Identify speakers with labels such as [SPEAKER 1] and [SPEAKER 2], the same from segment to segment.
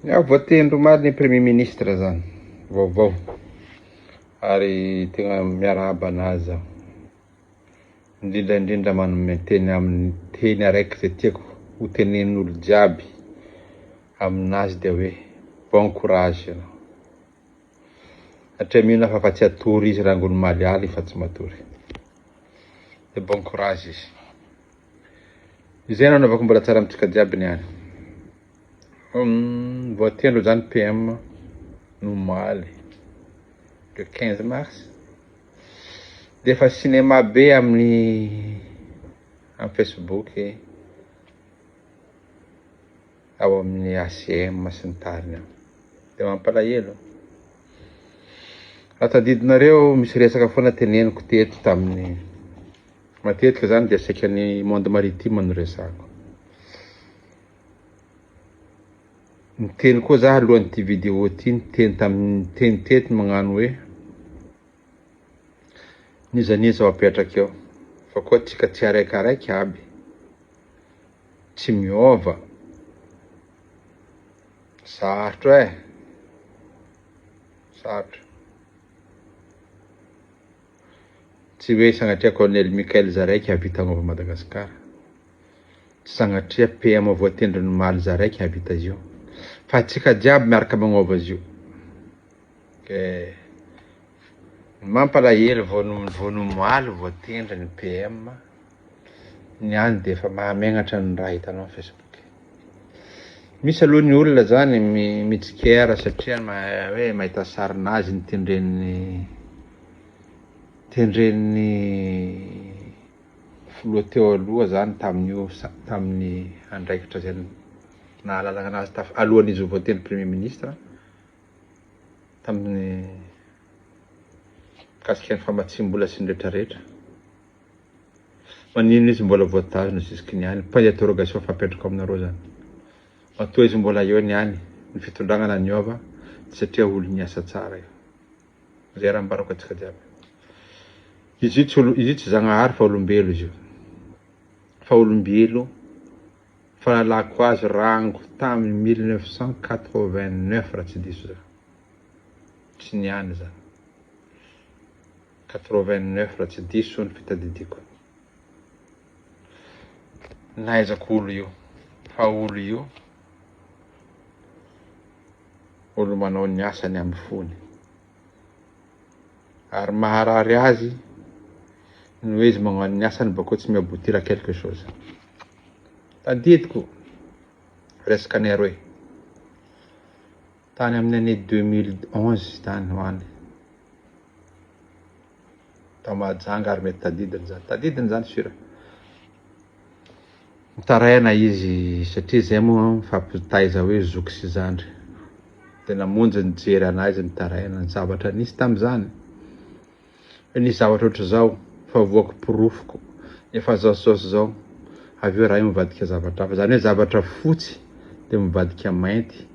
[SPEAKER 1] Ya, voatendry omaly ny Premier Ministre zany, vaovao, ary tegna miarahaba anazy zaho, indrindra indrindra manome teny aminy, teny araiky zay tiako ho tenenin'olo jiaby aminazy dia hoe bon courage ianao, satria mino aho fa fa tsy hatory izy rangony omaly aly fa tsy matory, dia bon courage izy. Izay no anaovako mbola tsara amintsika jiaby niany. Voatendry zany PM nomaly le 15 mars dia efa cinéma be amin'ny amin'ny Facebook ao amin'ny ACM sy ny tariny ao dia mampalahelo. Raha tadidinareo misy resaka foana teneniko teto tamin'ny matetika zany dia saika ny monde maritime no resahako. Niteny koa za alohan'ity vidéo ity niteny tamin'ny niteny teto magnano hoe n'iza n'iza ho apetraka eo fa koa tsika tsy araikaraiky aby tsy miôva sarotro eh sarotro tsy hoe sagnatria colonel Mickaël zaraiky hahavita hagnova Madagasikara. Tsy sagnatria PM voatendrin'ny omaly zaraiky hahavita azy io. Fa antsika jiaby miaraka magnova azy io. Ke ny mampalahelo vao vao ny omaly voatendry ny PM, ny any dia efa mahamegnatra ny raha hitanao amin'ny Facebook. Misy aloha ny olona zany mitsikera satria hoe mahita sarinazy nitendren'ny tendren'ny Filoha teo aloha zany tamin'io tamin'ny andraikitra izay nahalalana anazy taf alohan'izy ho voatendry premier ministre tamin'ny mikasika ny famatsiam-bola sy ny rehetrarehetra. Maninona izy mbola voatazona jusque ny any? Point d'interrogation fapetrako aminareo zany. Matoa izy mbola eo ny any, ny fitondragna na niova satria olo niasa tsara io. Zay raha ambarako antsika jiaby. Izy io tsy olo, izy io tsy Zagnahary fa olombelo izy io. Fa olombelo, fahalalako azy rango tamin'ny 1989 raha tsy diso za. Tsy niany za. 89 raha tsy diso ny fitadidiako. Nahaizako olo io. Fa olo io olo manao ny asany amin'ny fony. Ary maharary azy ny hoe izy magnano ny asany bakeo tsy mi-aboutir à quelque chose. Tadidiko resaka ny aroe. Tany amin'ny année 2011 tany ho any. Tao Mahajanga ary mety tadidiny zany. Tadidiny zany sûr. Mitaraina izy satria zay moa mifampitaiza hoe zoky sy zandry. Dia namonjy nijery anah izy nitaraina ny zavatra nisy tamin'izany. Hoe nisy zavatra ohatr'izao fa voako porofoko efa zao sy zao sy zao. Avy eo raha io mivadika zavatra hafa. Izany hoe zavatra fotsy dia mivadika mainty.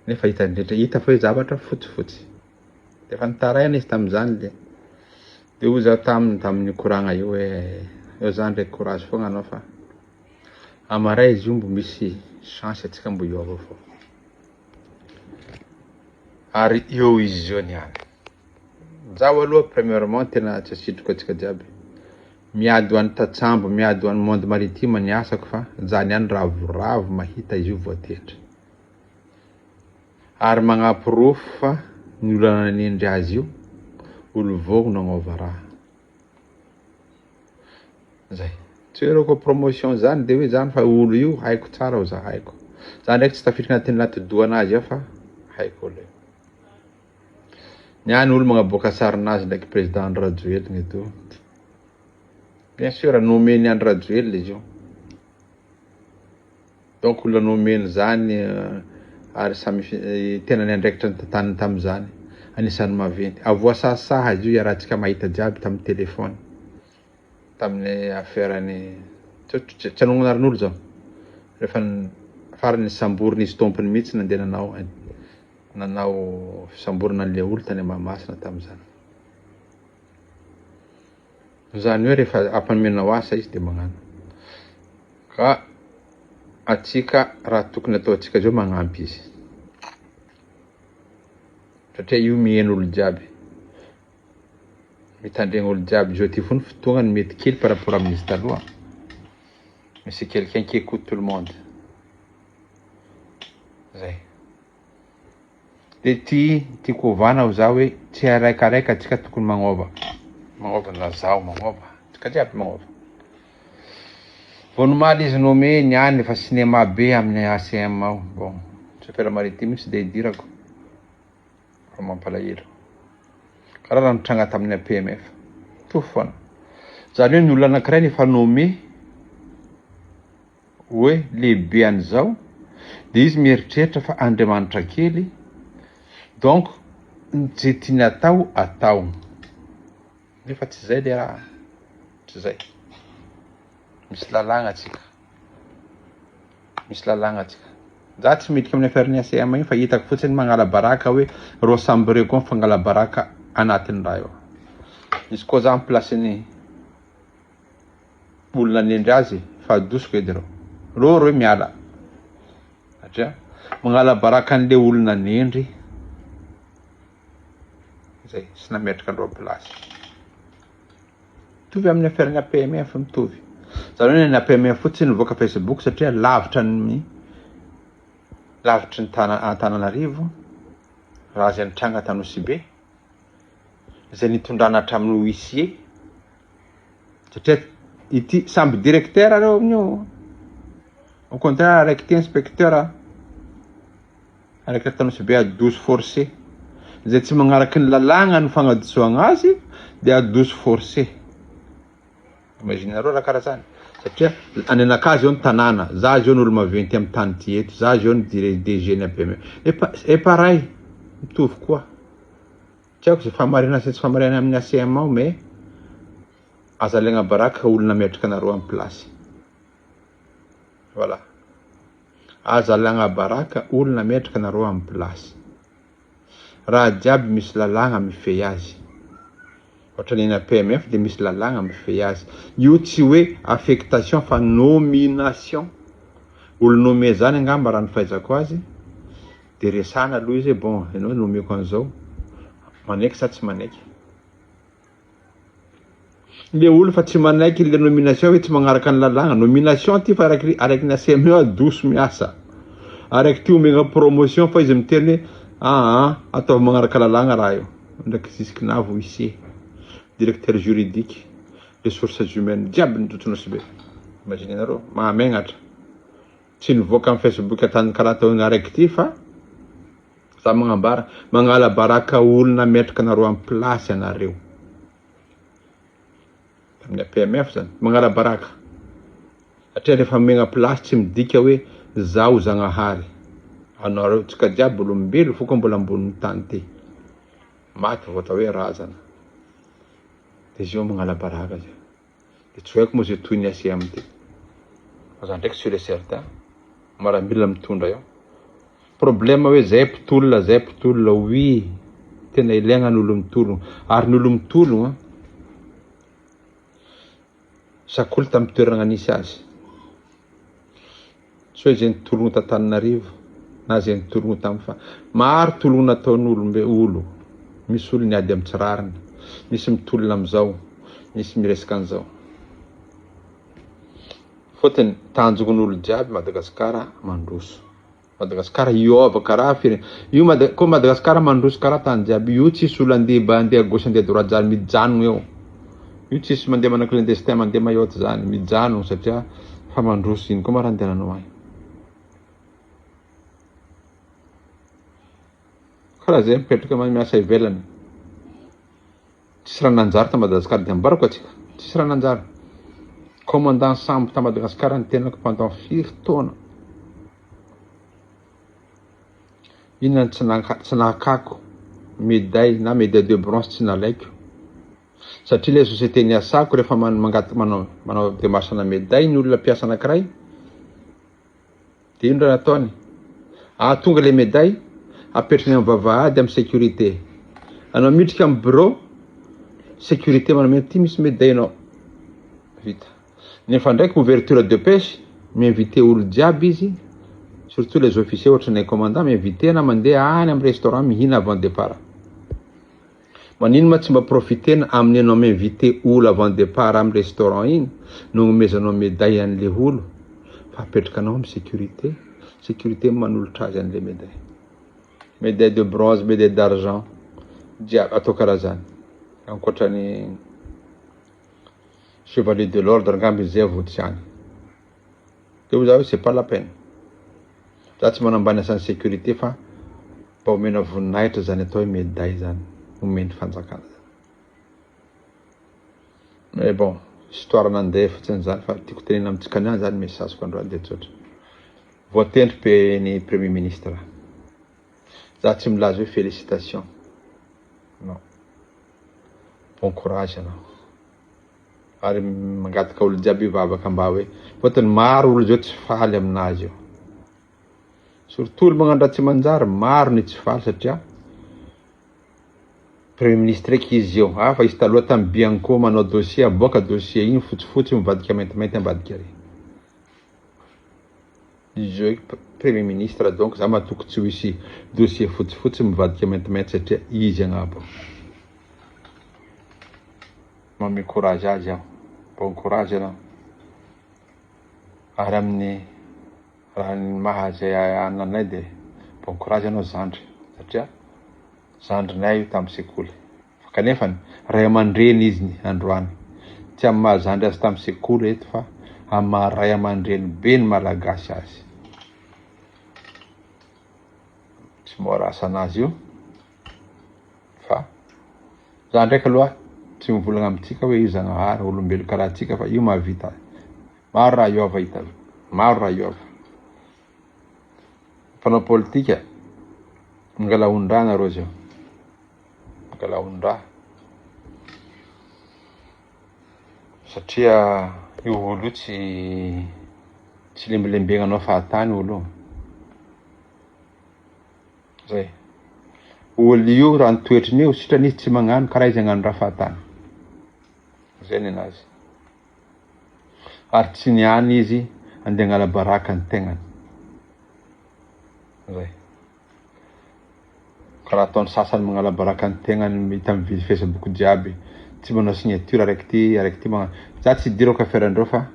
[SPEAKER 1] Nefa hitan'ny rehetra, hita fa hoe zavatra fotsifotsy. Dia efa nitaraina izy tamin'izany dia dia hoy zaho taminy tamin'io koragna io hoe eo zany re courage foagna anao fa amaray izy io mbo misy chance antsika mbo hiova fô. Ary eo izy io niany. Zaho aloha premièrement tena tsy asitriko antsika jiaby. Miady ho an'ny tatsambo, miady ho an'ny monde maritime ny asako fa za niany ravoravo mahita izy io voatendry. Ary magnaporofo fa ny olona nanendry azy io, olo vogno nagnova raha. Zay. Tsy hoe reko promotion zany de hoe zany fa olo io haiko tsara ho za haiko. Za ndraiky tsy tafiditra agnatin'ny atidohanazy ao fa haiko olo io. Ny any olo magnaboaka sarinazy ndraiky président Andry Rajoelina eto. Bien sûr nomen'i Andry Rajoelina izy io. Donc olona nomeny zany ary samy tena niandraikitra ny tantaniny tamin'izany. Anisan'ny maventy. Avoasahasaha izy io iarahantsika mahita jiaby tamin'ny téléphone. Tamin'ny affaire ny tsy hanonona anaran'olo zao. Rehefa farany nisamborina izy tompony mihitsy nandeha nanao nanao fisamborana an'ilay olo tany Mahamasina tamin'izany. Izany hoe rehefa ampanomenao asa izy dia magnano. Ka Atsika raha tokony ataontsika zao magnampy izy satria io miheno olo jiaby, mitandregny olo jiaby. Zao ty fony fotoagnany mety kely par rapport amin'izy taloha, mais c'est quelqu'un qui écoute tout le monde zay. De ty tiako ovana ho za hoe tsy araikaraika atsika tokony magnova, magnova na zaho magnova, tsika jiaby magnova. Vao nomaly izy nommé niany efa cinéma be amin'ny ACM ao. Bon, chauffeur maritime tsy de idirako fa mampalahelo. Karaha raha nitranga tamin'ny APMF. Mitovy foana. Zany hoe ny olona anankiray nefa nommé hoe lehibe an'izao, de izy mieritreritra fa Andriamanitra kely, donc zay tiany atao atao. Nefa tsy zay le raha, tsy zay. Misy lalàgna atsika, misy lalàgna atsika. Za tsy miditra amin'ny affaire-ny ACM io fa hitako fotsiny magnala baraka hoe reo samby reo koa mifangala baraka anatin'ny raha io. Izy koa za place-ny olona nendry azy fa adosiko edy reo. Reo reo miala satria magnala baraka an'le olona nendry zay sy nametraka andreo place. Mitovy amin'ny affaire-ny APMF mitovy. Zany hoe ny APMF fotsiny nivoaka Facebook satria lavitra ny lavitry ny tana Antananarivo raha zay nitranga tany Nosy-Be zay nitondrana hatramin'ny huissier satria ity samby directeur reo amin'io, au contraire araiky ty inspecteur araiky tany Nosy Be adoso forcé zay tsy magnaraky ny lalàgna ny fagnadosoagna azy de adoso forcé. Imaginareo raha karaha zany satria any anakahy zao ny tanàna, za zao ny olo maventy amin'ny tany ty eto, za zao ny DG ny APM. Et pareil mitovy koa. Tsy haiko zay fahamarinana sy tsy fahamarinana amin'ny ACM ao, mais aza alaigna baraka olona nametraka anareo amin'ny place. Voilà. Aza alaigna baraka olona nametraka anareo amin'ny place. Raha jiaby misy lalàgna mifehy azy. Ohatra ny APMF de misy lalàgna mifehy azy. Io tsy hoe affectation fa nomination. Olo nommé zany angamba raha ny fahaizako azy de resahana aloha izy hoe bon, ianao nomeko an'izao, manaiky sa tsy manaiky. Le olo fa tsy manaiky le nomination hoe tsy magnaraka ny lalàgna. Nomination ty fa araiky ny ACM io adoso miasa. Araiky ty omegna promotion fa izy miteny hoe aa ataovy magnaraka lalàgna raha io. Ndraiky jusque navo huissier, directeur juridique, ressources humaines jiaby nijotso Nosy Be. Imagine nareo, mahamegnatra. Tsy nivoaka amin'ny Facebook atany karaha ataony araiky ty fa za magnambara magnala baraka olona nametraka anareo amin'ny place anareo. Amin'ny APMF zany magnala baraka. Satria rehefa omegna place tsy midika hoe zaho Zagnahary. Anareo tsika jiaby olombelo fo koa mbola ambonin'ny tany ty. Maty vao atao hoe razana. De izy io magnala baraka zay. De tsy haiko moa zay toy ny ACM ty. Fa za ndraiky sûr et certain maramila mitondra eo. Problème hoe zay mpitolona, zay mpitolona, oui, tena ilaigna ny olo mitologno. Ary ny olo mitologno chaque olo tamin'ny toerana nisy azy. Tsy hoe zay nitologno t'Antananarivo na zay nitologno tamin'ny fa maro tologno nataon'olombe olo. Misy olo niady amin'ny tsy rariny, misy mitolona amizao, misy miresaka an'izao. Fôtony tanjogn'olo jiaby Madagasikara mandroso. Madagasikara hiova karaha firenena. Io koa Madagasikara mandroso karaha tany jiaby. Io tsisy olo andeha andeha gauche andeha droite zany mijanona eo. Io tsisy mandeha manao clandestin mandeha Mayotte zany mijanona satria fa mandroso iny koa ma raha andehananao agny. Karaha zay mipetraka miasa ivelany. Tsisy raha nanjary ta Madagasikara de ambarako atsika. Tsisy raha nanjary. Commandant sambo ta Madagasikara ny tenako pendant firy taona. Inona no tsy nahakako médaille na médaille de bronze tsy nalaiko. Satria le société niasako rehefa mangaty manao manao démarche na médaille ny olona mpiasa anankiray de ino raha nataony? Ah, tonga le médaille apetrany amin'ny vavahady amin'ny sécurité. Anao miditra amin'ny bureau sécurité manao ty misy médaille anao. Vita. Nefa ndraiky ouverture de pêche Mi-inviter olo jiaby izy, surtout les officiers ohatranay commandant, mi-inviter na mandeha any amin'ny restaurant mihina avant départ. Manino ma tsy mba profiter-na amin'ny anao mi-inviter olo avant départ amin'ny restaurant iny no agnomezanao médaille an'le olo fa apetraka anao amin'ny sécurité, sécurité manolotra azy an'le médaille. Médaille de bronze, médaille d'argent, jiaby atao karaha zany. Ankoatran'ny chevalier de l'ordre angamba izy zay vao tsy any. De hoy zaho hoe c'est pas la peine. Za tsy manambany asan'ny sécurité fa mba omena voninahitra zany atao hoe médaille zany, omen'ny fanjakana zany. Mais bon, histoire nandeha fotsiny zany fa tiako tenena amintsika niany zany message-ko androany de tsotra. Voatendry pe ny premier ministre. Za tsy milaza hoe félicitation. Non. Bon courage anao. Ary mangataka olo jiaby hivavaka mba hoe fôtony maro olo zao tsy faly aminazy io. Surtout olo magnano raha tsy manjary, maro ny tsy faly satria premier ministre eky izy io. Ah, fa izy taloha tamin'ny Bianco manao dossier, aboaka dossier igny fotsifotsy mivadika maintimainty ambadika ary. Izy io premier ministre, donc za matoky tsy ho hisy dossier fotsifotsy mivadika maintimainty satria izy agnabo. Manome courage azy aho. Bon courage anao. Ary amin'ny raha ny maha zay ananay de bon courage anao zandry satria zandrinay io tamin'ny sekoly. Fa kanefany ray aman-dreny izy ny androany. Tsy amin'ny maha zandry azy tamin'ny sekoly eto fa amin'ny maha ray aman-dreny be ny malagasy azy. Tsy mora asanazy io fa za ndraiky aloha tsy mivolagna amintsika hoe io Zagnahary olombelo karaha antsika fa io mahavita. Maro raha hiova hita, maro raha hiova. Mpanao politika mangala ondraha nareo zao. Mangala ondraha. Satria io olo io tsy lembilembegnanao fahatany olo io. Zay. Olo io raha ny toetriny io sitrany izy tsy magnano karaha izy hagnano raha fahatany. Zay ny anazy. Ary tsy niany izy andeha hagnala baraka ny tegnany. Zay. Karaha ataon'ny sasany magnala baraka ny tegnany hita amin'ny Facebook jiaby, tsy manao signature araiky ty, araiky ty magnano. Za tsy idirako affaire-ndreo fa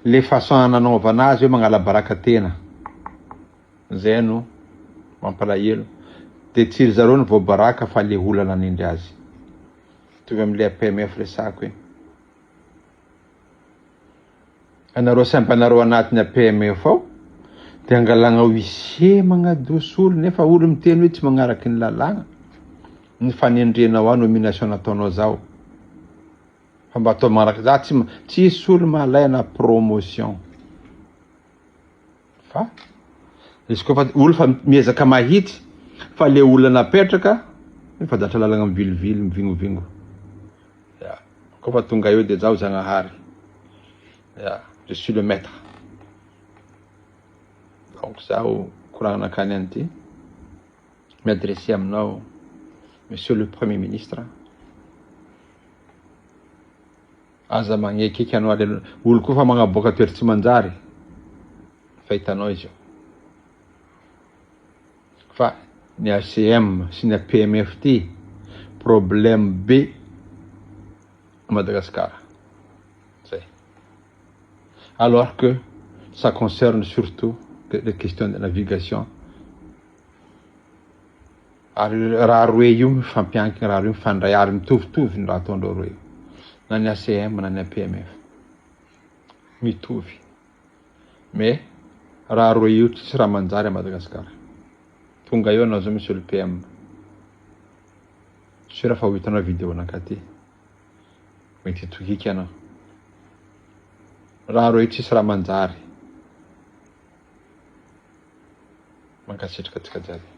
[SPEAKER 1] le façon nanaovana azy hoe magnala baraka tena. Zay no mampalahelo. De tsy ry zareo no voabaraka fa le olana nanindry azy. Mitovy amin'le APMF resako iny. Anareo samby anareo anatin'ny APMF ao de angalagna huissier magnadoso olo nefa olo miteny hoe tsy magnaraky ny lalàgna ny fanendrenao ahy, nomination nataonao zaho fa mba atao magnaraky za tsy tsisy olo malaina promotion fa izy koa fa olo fa miezaka mahitsy fa le olona napetraka efa zatra lalagna mivilivily mivingovingo ya koa fa tonga eo de zaho Zagnahary ya, je suis le maître, donc zaho koragna akany an'ity mi-adresser aminao, monsieur le premier ministre, aza magnekeky anao ale olo koa fa magnaboaka toetra tsy manjary fa hitanao izy io fa ny ACM sy ny APMF ty problème be Madagascar zay, alors que ça concerne surtout les questions de navigation. Ary raha roe io mifampiankina, raha roe mifandray ary mitovitovy ny raha ataondreo roe io, na ny ACM na ny APMF mitovy, mais raha roe io tsisy raha manjary a Madagasikara. Tonga eo anao zao, monsieur le PM, sûr fa ho hitanao vidéo anakahy ty, mety hitohiky anao. Raha roe tsisy raha manjary. Mankasitraka antsika jiaby.